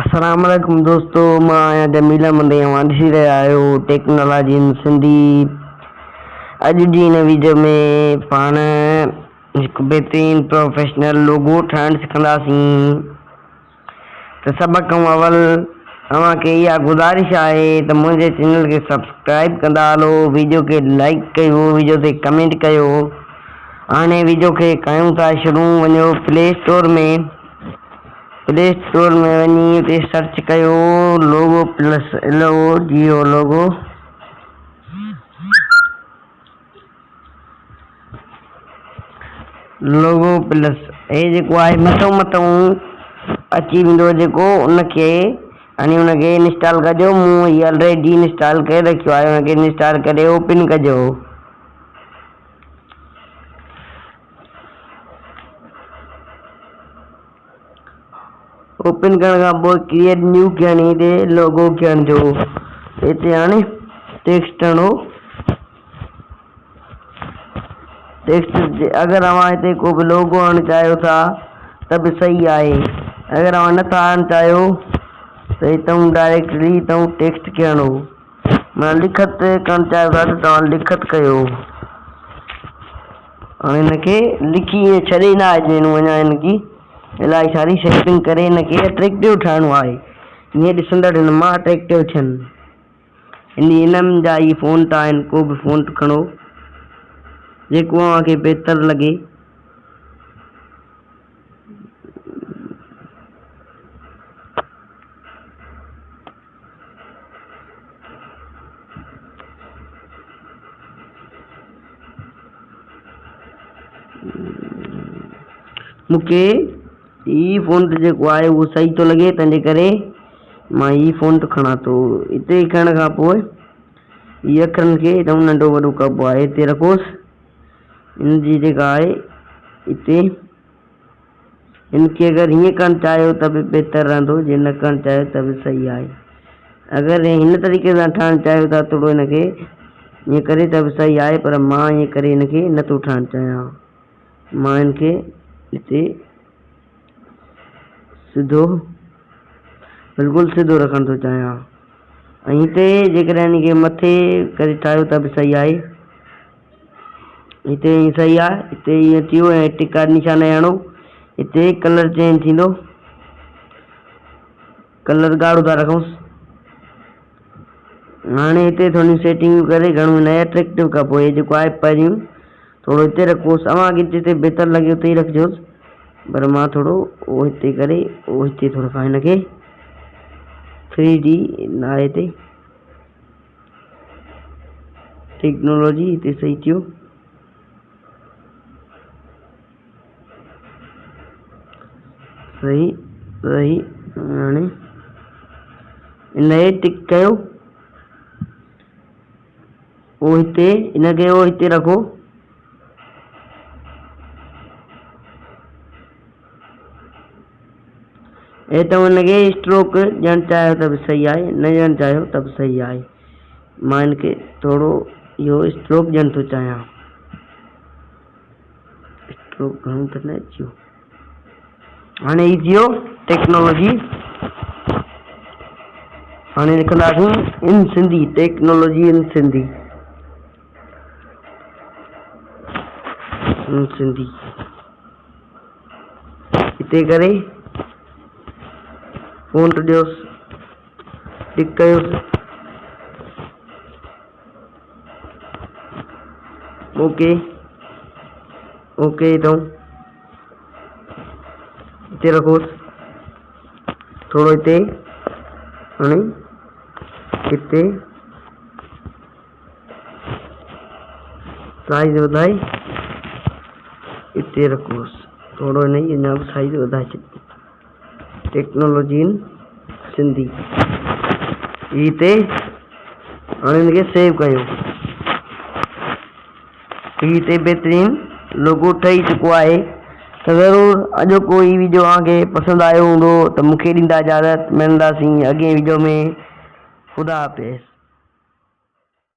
السلام عليڪم دوستو مان آهيان جميل احمد ۽ اوهان ڏسي رهيا آهيو ٽيڪنالاجي ان سنڌي. اڄ جي هن ويڊيو ۾ پاڻ هڪ بهترين پروفيشنل لوگو ٺاهڻ سکنداسين. ته سڀ کان اول اوهان کي اها گذارش آهي ته منهنجي چينل کي سبسڪرائب ڪندا هلو، ويڊيو کي لائڪ ڪيو، ويڊيو تي ڪمينٽ ڪيو. هاڻي ويڊيو کي ڪيون ٿا شروع. وڃو پلي اسٽور ۾، پلي اسٽور ۾ وڃي اتي سرچ ڪيو logo plus, L O G O logo. Logo plus هي جيڪو آهي مٿو مٿو اچي ويندو جيڪو ان کي هڻي ان کي انسٽال ڪجو. مون هي آلريڊي انسٽال ڪري رکيو آهي، ان کي انسٽال ڪري اوپن ڪجو. اوپن ڪرڻ کان پوء ڪريئيٽ نيو کي هڻي هتي لوگو کي هڻجو. هتي هاڻي ٽيڪسٽ هڻو. ٽيڪسٽ اگر اوهان هتي ڪو به لوگو هڻڻ چاهيو ٿا ته به صحيح آهي، اگر اوهان نٿا هڻڻ چاهيو ته هتان ڊائريڪٽلي هتان ٽيڪسٽ کي هڻو. معنيٰ لکت ڪرڻ چاهيو ٿا ته توهان لکت ڪيو. هاڻي هن کي لکي ائين ڇڏي نه آئجي، هن اڃا هن جي الاهي ساري سيٽنگ ڪري هن کي اٽريڪٽو ٺاهڻو آهي، جيئن ڏسندڙ هن مان اٽريڪٽو ٿين. هن انهن جا هي فونٽ آهن، ڪو به فونٽ کڻو جيڪو اوهان کي بهتر لڳي. مون کي هي فونٽ جيڪو آهي اهو صحيح ٿو لڳي، تنهنجي ڪري مان هي فونٽ کڻان ٿو. هتي کڻڻ کان پوء هي اکرن کي هتان ننڍو وڏو ڪبو آهي، هتي رکوس. هن جي جيڪا آهي هتي هن کي اگر هيئن ڪرڻ چاهيو ته به بهتر رهندو، جي نه ڪرڻ چاهيو ته به صحيح آهي. اگر هن طريقي سان ٺاهڻ چاهيو ٿا ٿورو هن کي ائين ڪري ته به صحيح آهي، پر مان ائين ڪري هن کي نٿو ٺاهڻ چاهيان. مان هن کي هتي سڌو بلڪل سڌو رکڻ ٿو چاهيان. ۽ هتي جيڪڏهن هن کي مٿي ڪري ٺاهيو ته به صحيح آهي. هتي ائين صحيح آهي، هتي ائين ٿيو ۽ ٽڪا نشان هڻو. هتي ڪلر چينج ٿيندو، ڪلر ڳاڙهو ٿا رکونس. هاڻي هتي ٿوريون سيٽنگون ڪري گهڻو نه اٽريڪٽو کان پوء جيڪو آهي پهريون ٿورو هتي رکوس. اوهان کي جتي بهتر لڳي اتي ئي رکجوس، پر مان ٿورو اهو هتي ڪري اهو هتي ٿورو رکان. هن کي ٿري ڊي نه آهي هتي ٽيڪنالاجي هتي صحيح ٿيو. صحيح صحيح هاڻي ان کي ٽڪ ڪيو پوء هتي ان کي اهو هتي رکو. ۽ ته ان کي اسٽروڪ ڏيڻ چاهيو ته به صحيح آهي، نه ڏيڻ چاهيو ته به صحيح آهي. مان ان کي ٿورو اهو اسٽروڪ ڏيڻ ٿو چاهيان. اسٽروڪ گهڻو ته نه اچي ويو. هاڻي هي ٿيو ٽيڪنالاجي. هاڻي لکنداسين ان سنڌي، ٽيڪنالاجي ان سنڌي، ان سنڌي. هتي ڪري فونٽ ڏيوس، ٽڪ ڪيوس. اوڪي اوڪي هتان هتي رکوس ٿورو هتي. هاڻي هتي سائيز وڌائي اتي رکوس ٿورو هن جي اڃا به سائيز وڌائي ڇڏجي. ٽيڪنالاجي ان سنڌي هي هتي هاڻي هن کي سيو ڪيو. هي هتي بهترين لوگو ٺهي چڪو آهي. ته ضرور اڄوڪو هي ويڊيو اوهان کي پسند آيو هوندو ته مونکي ڏيندا اجازت. ملنداسين اڳئين ويڊيو ۾. خدا حافظ.